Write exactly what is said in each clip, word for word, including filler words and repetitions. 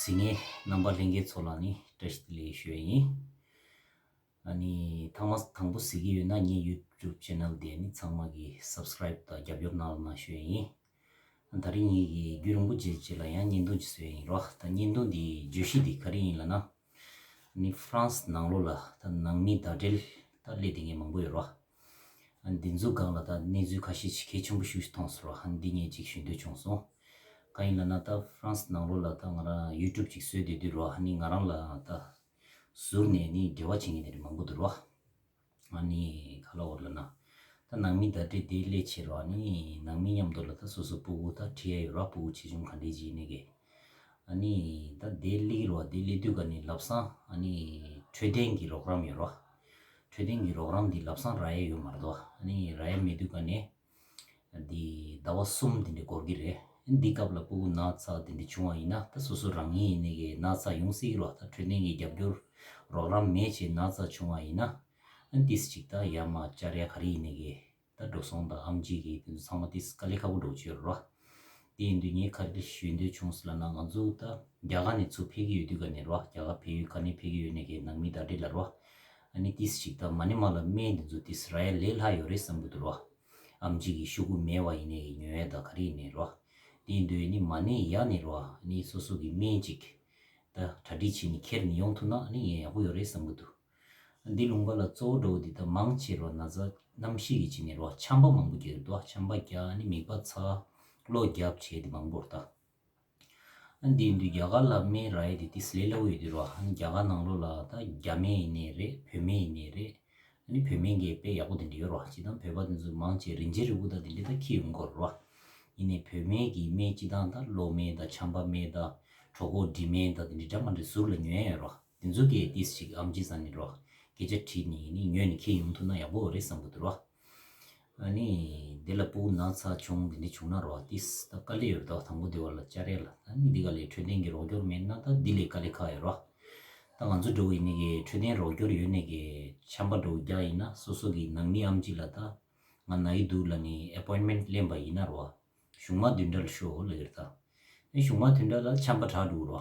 གཟིགས་མཁན་རྣམ་པ་ལྷན་རྒྱས་ཚོ་ལ་ནི་བཀྲ་ཤིས་བདེ་ལེགས་ཞུ་ཡ་ཡིན། ཨ་ནི་ཐང་མ་དང་པོ་གཟིགས་ཀྱི་ཡོད་ན་ངའི་YouTube channel དེ་ནི་ཚང་མ་གིས་subscribe དང་རྒྱབ་སྐྱོར་གནང་རོགས་གནང་ཞུ་ཡ་ཡིན། ད་རིང་ངེད་ཀྱིས་རྒྱུན་རིང་པོ་རྗེས་རྗེས་ལ་ཡང་བརྙན་ཐུང་ཅིག་བཟོས་ཡིན་རོགས། ད་བརྙན་ཐུང་འདིའི་བརྗོད་གཞི་འདི་ག་རེ་ཡིན་ལབ་ན། ནི་ཧྥ་རན་སི་ནང་ལོགས་ལ་ད་ནང་མི་ཟླ་སྒྲིལ་ད་སླེབས་བསྡད་མཁན་མང་པོ་ཡོད་རོགས། ཨ་འདི་ཚོའི་སྒང་ལ་ད་གནས་ཚུལ་ཁ་ཤས་ཅིག་གལ་ཆེན་པོ་ཞིག་མཐོང་སོང་རོགས། ཨ་འདི་ངས་ཅིག་ཞུ་འདོད་བྱུང་སོང་། གང་ཡིན་ལབ་ན་ད་ཧྥ་རན་སི་ནང་ལོགས་ལ་ད་ང་རང་YouTube ཅིག་བཟོས་བསྡད་དུས་རོགས། ཨ་ནི་ང་རང་ལ་ད་ཟུར་ནས་ནི་འབྲེལ་བ་བྱེད་མཁན་དེ་འདྲ་མང་པོ་འདུག་རོགས། ཨ་ནི་ག་ལབ་དགོས་རེད་ལབ་ན། ད་ནང་མི་ཟླ་སྒྲིལ་དེ་སླེབས་བྱས་རོགས། ཨ་ནི་ནང་མི་མཉམ་དུ་ལ་ད་སོ་སོ་སྤུ་གུ་ད་ཁྲིད་ཡ་ཡོད་རོགས། སྤུ་གུ་ཆེ་ཆུང་ག་འདྲས་ཅིག་ཡིན་ནའི་གི། ཨ་ནི་ད་དེ་སླེབས་རོགས། དེ་སླེབས་དུས་ག་ནས་ལམ་སང་ཨ་ནི་འཕྲོད་བསྟེན་གྱི་རོགས་རམ་ཡོད་རོགས། འཕྲོད་བསྟེན་གྱི་རོགས་རམ་འདི་ལམ་སང་རག་ཡ་ཡོད་མ་རེད་དོ། ཨ་ནི་རག་ཡ་མེད་དུས་ག་ནས་འདི་ཟླ་བ་གསུམ་དེ་འདྲ་འགོར་གི་རེད། འདི་སྐབས་ལ་སྤུ་གུ་ན་ཚ་དེ་འདྲ་བྱུང་བ་ཡིན་ན་ད་སོ་སོ་རང་ཉིད་ཡིན་ནའི་གི་ན་ཚ་ཡོང་སྲིད་ཀྱི་རོགས། ད་འཕྲོད་བསྟེན་གྱི་རྒྱབ་སྐྱོར་རོགས་རམ་མེད་བྱས་ན་ཚ་བྱུང་བ་ཡིན་ན། ཨ་ཏིས་ཅིག་ད་ཡ་མ་བཅར་ཡ་ག་རེ་ཡིན་ནའི་གི། ད་འགྲོ་སོང་དང་ཨེམ་ཆི་གི་དེ་ཚོ་ཚང་མ་ཏིས་དཀའ་ལས་ཁག་པོ་འགྲོ་གི་ཡོད་རེད་རོ། དེ་ཡིན་དུས་ངས་ག་རེ་ཞུ་འདོད་བྱུང་ཟེར་ལབ་ན། ང་ཚོ་ད་རྒྱ་གར་ནས་ཚུར་ཕེབས་ཀྱི་ཡོད་དུས་ག་ནས་རོ། རྒྱ་གར་ཕེབས་ཡུལ་ག་ནས་ཕེབས་ཀྱི་ཡོད་ནའི་གི་ནང་མི་ཟླ་སྒྲིལ་ལ་རོ། ཨ་ནི་ཏིས་ཅིག་ད་མ་ཎི་མ་ལ་སྨན་དེ་ཚོ་ཏིས་རག་ཡ་ལས་སླ་ཡོད་རེད་བསམ་གྱི་འདུག་རོ། ཨེམ་ཆི་གི་ཤོག་གུ་མེད་པ་ཡིན་ནའི་གི་ཉོ་ཡ་ད་ག་རེ་ཡིན་ནའི་རོ། དེ་ཡིན་དུས་ནི་མ་ཎི་ཡ་ནས་རོ། ཨ་ནི་སོ་སོ་གི་སྨན་ཅིག་ད་གྲ་སྒྲིག་བྱས་ནས་ཁྱེར་ནས་ཡོང་ཐུབ་ན་ཨ་ནི་ངས་ཡག་པོ་ཡོད་རེད་བསམ་གྱི་འདུག། འདི་ལུང་པ་ལ་གཙོ་བོ་འགྲོ་བ་འདི་ད་མང་ཆེ་རོ་ན་ཚ་གནམ་གཤིས་ཀྱི་ཆ་ནས་རོ་ཆམ་པ་མང་པོ་རྒྱག་གི་འདུག། ཆམ་པ་རྒྱག་ནི་མིད་པ་ཚ་གློ་རྒྱབ་བྱས་འདི་མང་པོ་རེད་ད། ཨ་འདི་ཡིན་དུས་རྒྱ་གར་ལ་སྨན་རག་ཡས་འདི་ཏིས་ལས་སླ་པོ་ཡོད་དུས་རོ། ཨ་ནི་རྒྱ་གར་ནང་ལོགས་ལ་ད་རྒྱ་སྨན་ཡིན་ནའི་རེད། བོད་སྨན་ཡིན་ནའི་རེད། ཨ་ནི་བོད་སྨན་གྱི་དཔེ་ཡག་པོ་དེ་འདྲ་ཡོད་རོ། སྤྱིར་བཏང་བོད་པ་དེ་ཚོ་མང་ཆེ་རིན་ཆེན་རིལ་བུ་དང་དེ་འདྲ་ད་འཁྱེར་ཡོང་གི་ཡོད་རོ། ཡིན་ནའི་བོད་སྨན་གྱི་སྨན་སྤྱིར་བཏང་ད་གློ་སྨན་དང་ཆམ་པ་སྨན་དང་གྲོད་ཁོག་འདྲེན་སྨན་དང་དེ་འདྲ་འདྲ་མ་འདྲ་ཟུར་ལ་ཉོ་ཡ་ཡོད་རོ། དེ་ཚོ་གས་ཏིས་ཅིག་ཨེམ་ཆི་ཟེར་ནི་རོ། སྐད་ཆ་དྲིས་ནི་ནི་ཉོས་ནི་ཁྱེར་ཡོང་ཐུབ་ན་ཡག་པོ་རེད་བསམ་གྱི་འདུག་རོ། ཨ་ནི་དེ་ལ་སྤུ་གུ་ན་ཚ་བྱུང་དེ་འདྲ་བྱུང་ན་རོ་ཏིས་ད་དཀའ་ལས་ཡོད་རེད་དོ། དང་པོ་དེ་བར་ལ་བཅར་ཡ་ལ། ཨ་ནི་འདི་ག་ལས་འཕྲོད་བསྟེན་གྱི་རོགས་སྐྱོར་མེད་ན་ད་འདི་ལས་དཀའ་ལས་ཁག་ཡོད་རོ། ད་ང་ཚོ་འདྲ་བོ་ཡིན་ནི་གི་འཕྲོད་བསྟེན་རོགས་སྐྱོར་ཡོད་ནི་གི་ཆམ་པ་འདྲ་བོ་རྒྱག་ཡིན་ན་སོ་སོ་གི་ནང་མི་ཨེམ་ཆི་ལ་ད་ང་ན་གི་འདུག་ལབ་ནི་ཨེ་པོའིན་མེན་ལེན་པ་ཡིན་ན་རོ། གཞུག་མ་བདུན་ཕྲག་ལ་ཤོག་ལབ་ཀྱི་རེད་ད། ཨ་གཞུག་མ་བདུན་ཕྲག་ལ་ཆམ་པ་དྲག་འགྲོ་གི་རོ།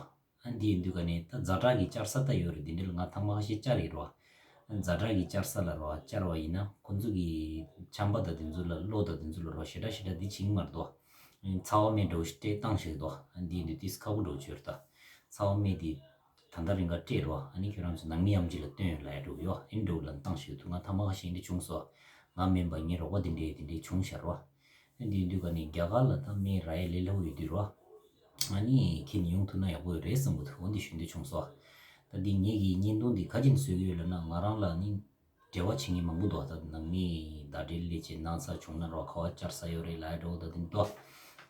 ཨ་འདི་ཡིན་དུས་ག་ནས་ད་ཛ་དྲག་གི་བཅར་ས་ད་ཡོད་རེད། འདི་འདྲ་ལ་ང་ཐེངས་མ་ཁ་ཤས་བཅར་ཡིན་རོ། ཛ་དྲག་གི་བཅར་ས་ལ་རོ་བཅར་བ་ཡིན་ན་ཁོ་ཚོ་གི་ཆམ་པ་དང་དེ་ཚོ་ལ་གློ་དང་དེ་ཚོ་ལ་རོ་ཞེ་དྲག་ཞེ་དྲག་འདི་བྱེད་ཀྱི་མ་རེད་དོ། ཚ་བ་སྨན་འདྲ་བོ་ཞིག་སྤྲད་བཏང་ཞིག་དོ། ཨ་འདི་ཡིན་དུས་ཏིས་ཁག་པོ་འདྲ་བོ་བྱོས་རེད་ད། ཚ་བ་སྨན་འདི་ད་ལྟ་རིང་ག་སྤྲད་རོ། ཨ་ནི་ཁྱོད་རང་ཚོ་ནང་མི་ཨེམ་ཆི་ལ་སྟོན་ཡོད་ལབ་ཡ་འདྲ་བོ་ཡོད། ཨ་ནི་འདྲ་བོ་ལ་བཏང་ཞིག་འདུག། ང་ཐེངས་མ་ཁ་ཤས་འདི་བྱུང་སོང་། ང་མིན་པ་ངའི་རོགས་པ་འདི་འདྲས་འདི་འདྲས་བྱུང་ཤག་རོ། ཨ་འདི་ཡིན་དུས་ག་ནས་རྒྱ་གར་ལ་ད་སྨན་རག་ཡ་ལས་སླ་པོ་ཡོད་དུས་རོ། ཨ་ནི་ཁྱེར་ནས་ཡོང་ཐུབ་ན་ཡག་པོ་ཡོད་རེད་བསམ་གྱི་འདུག། འོ་འདི་ཞུ་འདོད་བྱུང་སོང་། ད་འདི་ངེད་ཀྱི་བརྙན་ཐུང་འདི་ག་རེ་བྱས་ནས་བཟོ་གི་ཡོད་ལབ་ན། ང་རང་ལ་ནི་འབྲེལ་བ་བྱེད་མཁན་མང་པོ་འདུག། ད་ནང་མི་ཟླ་སྒྲིལ་སླེབས་བྱས་ན་ཚ་བྱུང་ན་རོ་ག་པར་བཅར་ས་ཡོད་རེད་ལབ་ཡ་འདྲ་བོ་ད་འདི་འདུག།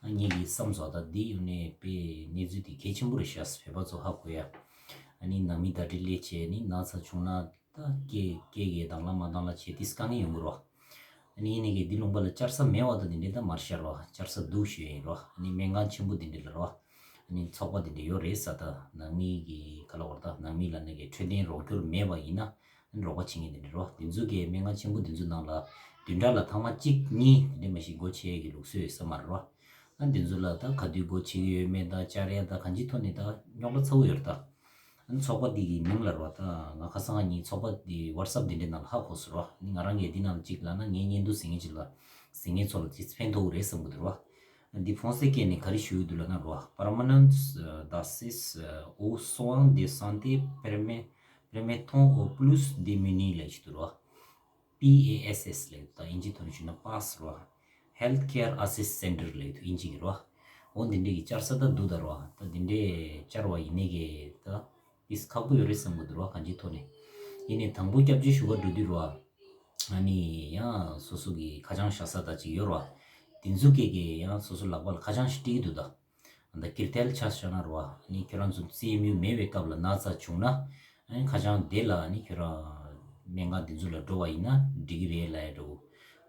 ཨ་ངེད་ཀྱི་བསམ་སོང་། ད་འདི་ཡོད་ནས་དཔེ་གནས་ཚུལ་འདི་གལ་ཆེན་པོ་རེད་ཤག། བོད་པ་ཚོ་ཧ་གོ་ཡ། ཨ་ནི་ནང་མི་ཟླ་སྒྲིལ་སླེབས་བྱས་ནི་ན་ཚ་བྱུང་ན། ད་སྐད་སྐད་གི་དང་ལ་མ་དང་ལ་བྱས་ཏེ་དཀའ་ངལ་ཡོང་གི་རོ། ཨ་ནི་ཡིན་ནའི་གི་འདི་ལུང་པ་ལ་བཅར་ས་མེད་པ་དང་དེ་འདྲའི་ད་མར་ཤར་རོ། བཅར་ས་འདུག་ཞུ་ཡིན་རོ། ཨ་ནི་སྨན་ཁང་ཆེན་པོ་དེ་འདྲ་ལ་རོ། ཨ་ནི་ཚོགས་པ་དེ་འདྲ་ཡོད་རེད་ས། ད་ནང་མི་གི་ག་ལ་བར་ད་ནང་མི་ལ་ནི་གི་འཕྲོད་བསྟེན་རོགས་སྐྱོར་མེད་པ་ཡིན་ན་ཨ་ནི་རོགས་པ་བྱེད་མཁན་དེ་འདྲ་རོ། དེ་ཚོ་གི་སྨན་ཁང་ཆེན་པོ་དེ་ཚོ་ནང་ལ་བདུན་ཕྲག་ལ་ཐེངས་མ་གཅིག་གཉིས་དེ་འདྲ་མ་ཞིག་སྒོ་ཕྱེ་ཡ་གི་ལུགས་སྲོལ་ཡོད་ས་མ་རེད་རོ། ཨ་ནི་དེ་ཚོ་ལ་ད་ག་དུས་སྒོ་ཕྱེ་གི་ཡོད་མེད་ད་བཅར་ཡ་ད་གང་ཅིའི་ཐོག་ནས་ད་རྙོག་དྲ་ཚ་པོ་ཡོད་རེད་ད། ཨ་ནི་ཚོགས་པ་འདི་གི་མིང་ལ་རོ། ད་ང་ཁ་སང་ང་གཉིས་ཚོགས་པ་འདི་WhatsApp་འདི་འདྲའི་ནང་ལ་ཧ་གོ་སོང་རོ། ཨ་ནི་ང་རང་གིས་འདི་ནང་ལ་གཅིག་ལབ་ན་ངའི་བརྙན་ཐུང་གཟིགས་མཁན་ཅིག་ལ་གཟིགས་མཁན་ཚོ་ལ་ཅིག་ཕན་ཐོགས་རེད་བསམ་གི་འདུག་རོ། ཨ་འདི་ཧྥོན་སེ་སྐད་ནས་ག་རེ་ཞུ་གི་འདུག་ལབ་ན་རོ། Permanence, euh, d'assises, euh, aux soins de santé permet- permettant aux plus démunis ལབ་ཀྱི་འདུག་རོ། པི་ཨེ་ཨེས་ཨེས་ལབ་ད་ཨིན་ཇི་ཐོག་ནས་ཞུས་ན་པཱ་སི་རོ། Health Care Assist Center ལབ་ད་ཨིན་ཇི་གི་རོ། འོ་འདི་འདྲའི་གི་བཅར་ས་ད་འདུག་ད་རོ། ད་འདི་འདྲའི་བཅར་བ་ཡིན་ནའི་གི་ད་ཏིས་ཁག་པོ་ཡོད་རེད་བསམ་གི་འདུག་རོ། གང་ཅིའི་ཐོག་ནས་ཡིན་ནའི་དང་པོ་སྐྱབས་བཅོལ་ཞུ་ག་འགྲོ་དུས་རོ། ཨ་ནི་ཡང་སོ་སོ་གི་ཁ་བྱང་བཞག་ས་ད་ཅིག་ཡོད་རོ། དེ་ཚོ་གི་གི་ཡང་སོ་སོ་ལག་པ་ལ་ཁ་བྱང་ཞིག་སྤྲད་ཀྱི་འདུག་ད། ད་ཀིར་ཏེལ་ཆ་བཞག་ན་རོ། ཨ་ནི་ཁྱོད་རང་ཚོ་སི་ཨེམ་ཡུ་མེད་པའི་སྐབས་ལ་ན་ཚ་བྱུང་ན། ཨ་ནི་ཁ་བྱང་དེ་ལ་ཨ་ནི་ཁྱོད་རང་སྨན་ཁང་དེ་ཚོ་ལ་འགྲོ་བ་ཡིན་ན་འགྲིག་གི་རེད་ལབ་ཡ་འདྲ་བོ།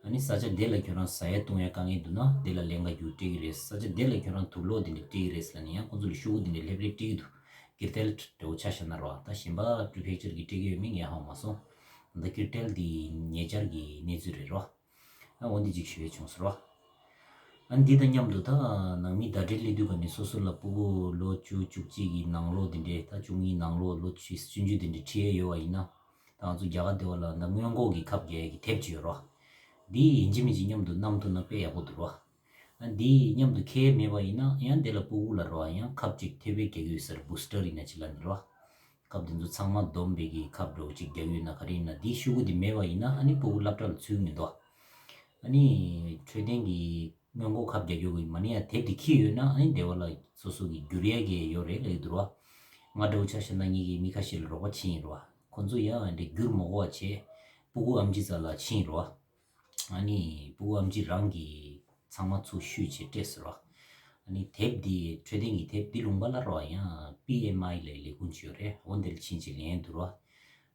ཨ་ནི་ས་ཆ་དེ་ལ་ཁྱོད་རང་ཟ་ཡ་བཏུང་ཡ་དཀའ་ངལ་འདུག་ན་དེ་ལ་ལན་ཁ་རྒྱུག་སྤྲད་ཀྱི་རེད། ས་ཆ་དེ་ལ་ཁྱོད་རང་དུག་སློག་དེ་འདྲ་སྤྲད་ཀྱི་རེད་ལབ་ནས་ཡང་ཁོང་ཚོ་ལ་ཤོག་གུ་དེ་འདྲ་ལྷེབ་ལྷེབ་སྤྲད་ཀྱི་འདུག། ཀིར་ཏེལ་འདྲ་བོ་ཆ་བཞག་ན་རོ། ད་གཞན་པ་པྲི་ཕེག་ཅར་གྱི་སྤྲད་ཀྱི་ཡོད་མེད་ངས་ཧ་གོ་མ་སོང་། ད་ཀིར་ཏེལ་འདི་ཉེ་ཆར་གྱི་གནས་ཚུལ་རེད་རོ། ཨ་འོ་འདི་གཅིག་ཞུ་ཡས་བྱུང་སོང་རོ། ཨ་འདི་དང་མཉམ་དུ་ད་ནང་མི་ཟླ་སྒྲིལ་སླེབས་དུས་ག་ནས་སོ་སོ་ལ་སྤུ་གུ་ལོ་བཅུ་བཅུ་གཅིག་གི་ནང་ལོགས་འདི་འདྲའི་ད་བཅུ་གཉིས་ནང་ལོགས་ལོ་བཅུ་བཅུ་གཅིག་འདི་འདྲའི་ཁྲིད་ཡས་ཡོད་པ་ཡིན་ན། ད་ང་ཚོ་རྒྱ་གར་སྡེ་བ་ལ་ད་སྔོན་འགོག་གི་ཁབ་རྒྱག་ཡས་ཀྱི་དེབ་ཅིག་ཡོད་རོ། འདི་ཡིན་གཅིག་མིན་གཅིག་མཉམ་དུ་བསྣམས་ཐུབ་ན་དཔེ་ཡག་པོ་འདུག་རོ། ཨ་འདི་མཉམ་དུ་འཁྱེར་མེད་པ་ཡིན་ན་ཡང་དེ་ལ་སྤུ་གུ་ལ་རོ་ཡང་ཁབ་ཅིག་ཐེབས་པའི་རྒྱག་གི་ཡོད་ཟེར་བུ་སི་ཊར་ཡིན་ན་ཅི་ལ་ནི་རོ། ཁབ་དེ་ཚོ་ཚང་མ་བསྡོམས་པའི་གི་ཁབ་འདྲ་བོ་ཅིག་རྒྱག་གི་ཡོད་ན་ག་རེ་ཡིན་ན་འདིའི་ཤོག་གུ་དེ་མེད་པ་ཡིན་ན་ཨ་ནི་སྤུ་གུ་སློབ་གྲྭ་ལ་ཚུད་མི་འདུག་ཨ་ནི་འཕྲོད་བསྟེན་གྱི་སྔོན་འགོག་ཁབ་རྒྱག་རྒྱུ་གི་མ་ཎི་ཡ་དེབ་དེ་ཁྱེར་ཡོད་ན་ཨ་ནི་སྡེ་བ་ལ་སོ་སོ་གི་བསྒྱུར་ཡས་ཀྱི་ཡོད་རེད་ལབ་ཀྱི་འདུག་ར། ང་འདྲ་བོ་ཆ་བཞག་ན་ངེད་ཀྱི་མི་ཁ་ཤས་ལ་རོགས་པ་བྱེད་ཡིན་ར། ཁོང་ཚོ་ཡང་འདི་བསྒྱུར་མ་དགོས་པ་བྱས་སྤུ་གུ་ཨེམ་ཆི་རྩ་ལ་ཕྱིན་ར། ཨ་ནི་སྤུ་གུ་ཨེམ་ཆི་རང་གི་ཚང་མ་ཚུར་བཤུས་བྱས་སྤྲད་ཟེར་ར། ཨ་ནི་དེབ་འདི་འཕྲོད་བསྟེན་གྱི་དེབ་འདི་ལུང་པ་ལ་ར་ཡང་པི་ཨེམ་ཨའི་ལས་ལས་ཁུངས་ཅིག་ཡོད་རེད། འོ་འདི་ལ་ཕྱིན་བྱས་ལེན་འདུག་ར།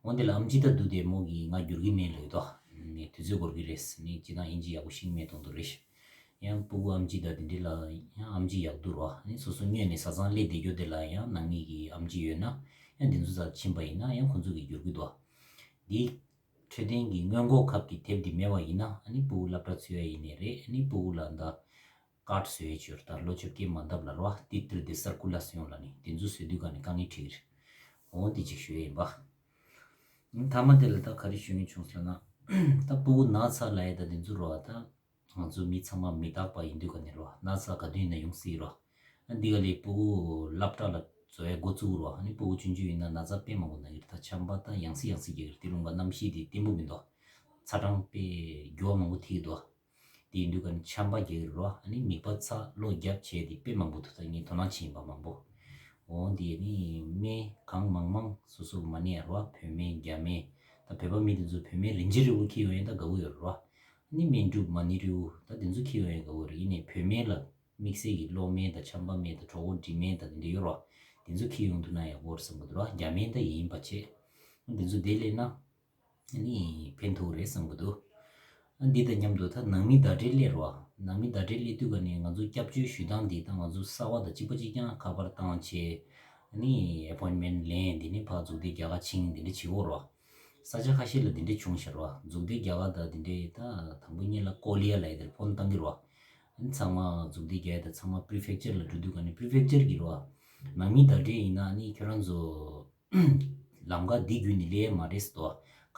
འོ་འདི་ལ་ཨེམ་ཆི་ད་འདུག་སྟེ་མོ་གིས་ང་བསྒྱུར་གི་མེད་ལབ་ཀྱི་འདུག་ནི་དུས་ཚོད་འགོར་གི་རེད། ནི་སྤྱིར་བཏང་ཨིན་ཇི་ཡག་པོ་ཤེས་ཀྱི་མེད་མཐོང་འདུག་རེད། ཡང་སྤུ་གུ་ཨེམ་ཆི་ད་དེ་འདྲ་ལ་ཡང་ཨེམ་ཆི་ཡག་འདུག་རོ། ནི་སོ་སོ་སྔོན་ནས་བཟའ་ཚང་སླེབས་བསྡད་རྒྱུ་དེ་ལ་ཡང་ནང་མི་གི་ཨེམ་ཆི་ཡོད་ན་ཡང་དེ་ཚོ་ཚ་ཕྱིན་པ་ཡིན་ན་ཡང་ཁོང་ཚོ་གིས་བསྒྱུར་གི་འདུག་འདི་འཕྲོད་བསྟེན་གྱི་སྔོན་འགོག་ཁབ་ཀྱི་དེབ་འདི་མེད་པ་ཡིན་ན་ཨ་ནི་སྤུ་གུ་སློབ་གྲྭ་ཚུད་ཡ་ཡིན་ནའི་རེད། ཨ་ནི་སྤུ་གུ་ལ་ད་ཀར་ཌི་བཟོ་ཡས་ཅིག་ཡོད་རེད། ད་ལོ་ཆོས་སྐད་མ་འདབ་ལ་རོ། ཏི་ཏིར་དེ་སར་ཀུ་ལ་སི་ཡོང་ལ་ནི་དེ་ཚོ་བཟོ་དུས་ག་ནས་དཀའ་ངལ་འཕྲད་ཀྱི་རེད། འོ་འདི་ཅིག་ཞུ་ཡས་ཡིན་པ། ཨ་ནི་མཐའ་མ་དེ་ལ་ད་ག་རེ་ཞུ་ངེས་བྱུང་ཟེར་ན། ད་སྤུ་གུ་ན་ཚ་ལབ་ཡས་ད་དེ་ཚོ་རོ། ད་ང་ཚོ་མི་ཚང་མ་མི་རྟག་པ་ཡིན་དུས་ག་ནས་རོ། ན་ཚ་ག་དུས་ཡིན་ན་ཡོང་སྲིད་རོ། ཨ་འདི་ག་ལས་སྤུ་གུ་སློབ་གྲྭ་ལ་བཟོ་ཡས་འགོ་བཙུགས་རོ། ཨ་ནི་སྤུ་གུ་ཆུང་ཆུང་ཡིན་ན་ན་ཚ་དཔེ་མང་པོ་ན་གི་རེད། ད་ཆམ་པ་ད་ཡང་སེ་ཡང་སེ་རྒྱག་གི་རེད། དེ་ལུང་པ་གནམ་གཤིས་དེ་བརྟན་པོ་མི་འདུག་ཚ་གྲང་དཔེ་འགྱུར་བ་མང་པོ་ཐེབས་ཀྱི་འདུག་དེ་ཡིན་དུས་ག་ནས་ཆམ་པ་རྒྱག་གི་རེད་རོ། ཨ་ནི་མིད་པ་ཚ་གློ་རྒྱབ་བྱས་དེ་དཔེ་མང་པོ་འདུག་ད་ངས་དོ་སྣང་བྱེད་ཡིན་པ་མང་པོ། འོ་འདི་ནི་སྨན་གང་མང་མང་སོ་སོ་མ་ཎི་ཡ་རོ། བོད་སྨན་རྒྱ་སྨན། ད་བོད་པ་མི་དེ་ཚོ་བོད་སྨན་རིན་ཆེན་རིལ་བུ་ཁྱེར་ཡོང་ཡས་ད་དགའ་བོ་ཡོད་རོ། ཨ་ནི་སྨན་འབྲུ་མ་ཎི་རིལ་བུ་ད་དེ་ཚོ་ཁྱེར་ཡོང་ཡས་དགའ་བོ་རེད། ཡིན་ནའི་བོད་སྨན་ལ་དམིགས་བསལ་གྱི་གློ་སྨན་དང་ཆམ་པ་སྨན་དང་གྲོད་ཁོག་འདྲེན་སྨན་དང་དེ་འདྲ་ཡོད་རོ། དེ་ཚོ་ཁྱེར་ཡོང་ཐུབ་ན་ཡག་པོ་རེད་བསམ་གི་འདུག་ར། རྒྱ་སྨན་ད་ཡིན་པ་བྱས། དེ་ཚོ་དེ་ལས་ན། ཨ་ནི་ཕན་ཐོགས་རེད་བསམ་གི་འདུག་ཨ་འདི་དང་མཉམ་དུ་ད་ནང་མི་ཟླ་སྒྲིལ་སླེབས་རོ། ནང་མི་ཟླ་སྒྲིལ་སླེབས་དུས་ག་ནས་ང་ཚོ་སྐྱབས་བཅོལ་ཞུ་སྟངས་འདི་ད་ང་ཚོ་གསར་པ་དང་གཅིག་པ་གཅིག་རྐྱང་ཁ་པར་བཏང་བྱས། ཨ་ནི་ཨེ་པོའིན་མེན་ཊི་ལེན། འདི་ནས་ཕར་འཛུགས་སྡེ་རྒྱ་གར་ཕྱིན་འདི་འདྲ་བྱེད་འོ་རོ། ས་ཆ་ཁ་ཤས་ལ་འདི་འདྲ་བྱུང་ཤག་རོ། འཛུགས་སྡེ་རྒྱ་གར་དང་འདི་འདྲའི་ད་དང་པོ་ཉིད་ལ་ཀོ་ལི་ཡ་ལ་ཡི་དེར་ཕོན་བཏང་གི་རོ། ཨ་ནི་ཚང་མ་འཛུགས་སྡེ་རྒྱ་གར་དང་ཚང་མ་པི་རི་ཕེག་ཅར་ལ་འགྲོ་དུས་ག་ནས་པི་རི་ཕེག་ཅར་གི་རོ། ནང་མི་ཟླ་སྒྲིལ་ཡིན་ན་ཨ་ནི་ཁྱོད་རང་ཚོ། ལམ་ཁ་འདི་བརྒྱུད་ནས་སླེབས་ཡས་མ་རེད་ཟེར་དོ།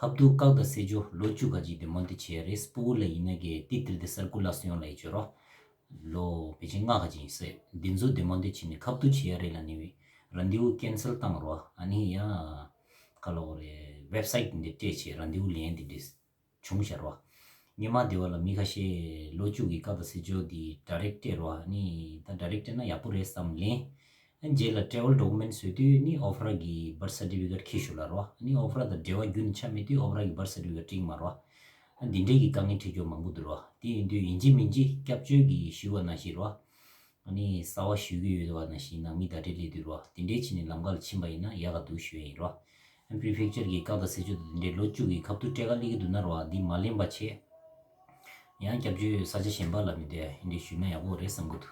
ཁ་ཐུག་ཀག་དང་སེ་ཇོ་ལོ་བཅུ་ག་ཅིག་དེ་མོ་འདི་བྱས་རེད། སྤུ་གུ་ལ་ཡིན་ན་གི་ཏི་ཏིར་དེ་སར་ཀུ་ལ་སི་ཡོང་ལ་ཡི་བྱོས་རོ། ལོ་ཕལ་ཆེར་ལྔ་ག་ཅིག་ཡིན་སྲིད། འདི་ཚོ་དེ་མོ་འདི་བྱས་ནས་ཁ་ཐུག་བྱེད་ཡ་རེད་ལ་ནི་རན་དེའུ་ཀན་སལ་བཏང་རོ། ཨ་ནི་ཡ་ག་ལ་འོ་རེད། ཝེབ་སའིཊ་འདི་སྤྲད་བྱས་རན་དེའུ་ལེན་འདི་འདྲས། བྱུང་ཤར་བ། སྔོན་མ་དེ་བ་ལ་མི་ཁ་ཤས་ལོ་བཅུ་གི་ཀག་དང་སེ་ཇོ་དེ་ཌའི་རེག་སྤྲད་རོ། ནི་ད་ཌའི་རེག་སྤྲད་ན་ཡག་པོ་རེད་བསམ་ལེན། རྗེས་ལ་ཊེ་ཝལ་ཌོ་ཀུ་མེན་ཊི་བཟོ་དུས་ནི་ཨོ་ཕ་ར་གི་བར་ཐི་སར་ཊི་ཕི་ཀེཊ་ཁྱེར་ཤོག་ལབ་རོ། ནི་ཨོ་ཕ་ར་དང་འབྲེལ་བ་རྒྱུན་ཆད་མེད་དུས་ཨོ་ཕ་ར་གི་བར་ཐི་སར་ཊི་ཕི་ཀེཊ་སྤྲད་མ་རོ། འདི་འདྲའི་གི་དཀའ་ངལ་འཕྲད་རྒྱུ་མང་པོ་འདུག་རོ། དེ་ཡིན་དུས་ཡིན་གཅིག་མིན་གཅིག་སྐྱབས་བཅོལ་གི་ཞུ་བ་ནང་བཞིན་རོ། ཨ་ནི་གསར་བ་ཞུ་གི་ཡོད་པ་ནང་བཞིན་ནང་མི་ཟླ་སྒྲིལ་སླེབས་དུས་རོ། དེ་འདྲའི་ཕྱིན་ནས་ལམ་ཁ་ལ་ཕྱིན་པ་ཡིན་ན་ཡག་ག་འདུག་ཞུ་ཡ་ཡིན་རོ། ཨ་པི་རི་ཕེག་ཅར་གྱི་ཀག་དང་སེ་ཇོ་དང་དེ་འདྲའི་ལོ་བཅུ་གི་ཁ་ཐུག་སྤྲད་ག་སླེབས་ཀྱི་འདུག་ན་རོ། འདི་མ་ལེན་པ་བྱས། ཡང་སྐྱབས་བཅོལ་ས་ཆ་གཞན་པ་ལ་མི་སྡོད་ཡ་འདི་འདྲའི་ཞུས་ན་ཡག་པོ་རེད་བསམ་གི་འདུག་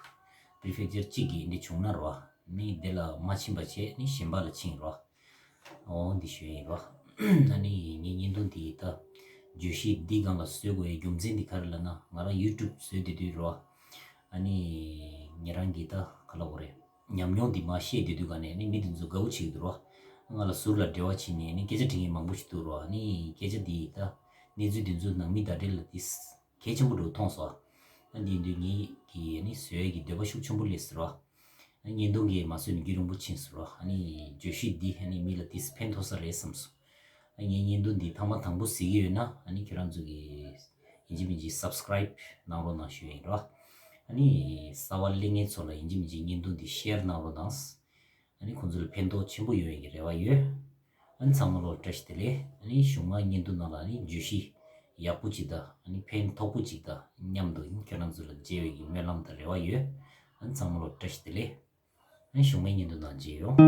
པི་རི་ཕེག་ཅར་གཅིག་གི་འདི་འདྲའི་བྱུང་ན་རོ། ནི་དེ་ལ་མ་ཕྱིན་པ་བྱས་ནི་གཞན་པ་ལ་ཕྱིན་རོ། འོ་འདི་ཞུ་ཡ་ཡིན་རོ། ཨ་ནི་ངའི་བརྙན་ཐུང་འདི་ད་བརྗོད་གཞི་འདི་སྒང་ལ་བཟོ་དགོས་ཡའི་རྒྱུ་མཚན་འདི་ག་རེ་ལབ་ན། ང་རང་ཡུ་ཊུབ་བཟོས་བསྡད་དུས་རོ། ཨ་ནི་ཉེ་རང་གི་ད་ག་ལབ་དགོས་རེད། ཉམས་མྱོང་འདི་མར་བཤད་བསྡད་དུས་ག་ནས་ནི་མི་འདི་ཚོ་དགའ་བོ་བྱེད་ཀྱི་འདུག་རོ། ང་ལ་ཟུར་ལ་འབྲེལ་བ་བྱས་ནས་ནི་སྐད་ཆ་དྲི་མཁན་མང་པོ་ཞིག་འདུག་རོ། ཨ་ནི་སྐད་ཆ་འདི་ད་གནས་ཚུལ་འདི་ཚོ་ནང་མི་ཟླ་སྒྲིལ་ལ་ཏིས་གལ་ཆེན་པོ་འདྲ་མཐོང་སོང་། ཨ་འདི་འདུག་ངེད་ཀྱི་ཨ་ནི་བཟོ་ཡས་ཀྱི་འདོད་པ་ཤུགས་ཆེན་པོ་སླེབས་སོང་རོ། ཨ་བརྙན་ཐུང་གིས་མ་བཟོས་ནས་རྒྱུན་རིང་པོ་ཕྱིན་སོང་རོ། ཨ་ནི་བརྗོད་གཞི་འདི་ཨ་ནི་མི་ལ་ཏིས་ཕན་ཐོགས་ས་རེད་བསམ་སོང་། ཨ་ངའི་བརྙན་ཐུང་འདི་ཐེངས་མ་དང་པོ་གཟིགས་ཀྱི་ཡོད་ན་ཨ་ནི་ཁྱེད་རང་ཚོ་གིས་ཡིན་གཅིག་མིན་གཅིག་སབ་སི་ཀ་རའིབ་གནང་རོགས་གནང་ཞུ་ཡ་ཡིན་རོ། ཨ་ནི་གསར་བ་གླེང་མཁན་ཚོ་ལ་ཡིན་གཅིག་མིན་གཅིག་བརྙན་ཐུང་འདི་ཤེར་གནང་རོགས་གནང་། ཨ་ནི་ཁོང་ཚོ་ལ་ཕན་ཐོགས་ཆེན་པོ་ཡོང་ཡ་གི་རེ་བ་ཡོད། ཨ་ནི་ཚང་མ་ལོ་བཀྲ་ཤིས་བདེ་ལེགས། ཨ་ནི་གཞུག་མ་བརྙན་ཐུང་ནང་ལ་ཨ་ནི་བརྗོད་གཞི་ཡག་པོ་ཅིག་དང་ཨ་ནི་ཕན་ཐོགས་པོ་ཅིག་དང་མཉམ་དུ་ཨ་ནི་ཁྱེད་རང་ཚོ་ལ་མཇལ་བའི་གི་སྨོན་ལམ་དང་རེ་བ་ཡོད། ཨ་ནི་ཚང་མ་ལོ་བཀྲ་ཤིས་བདེ་ལེགས། ཨ་ནི་གཞུག་མའི་བརྙན་ཐུང་ནང་མཇལ་ཡོང་།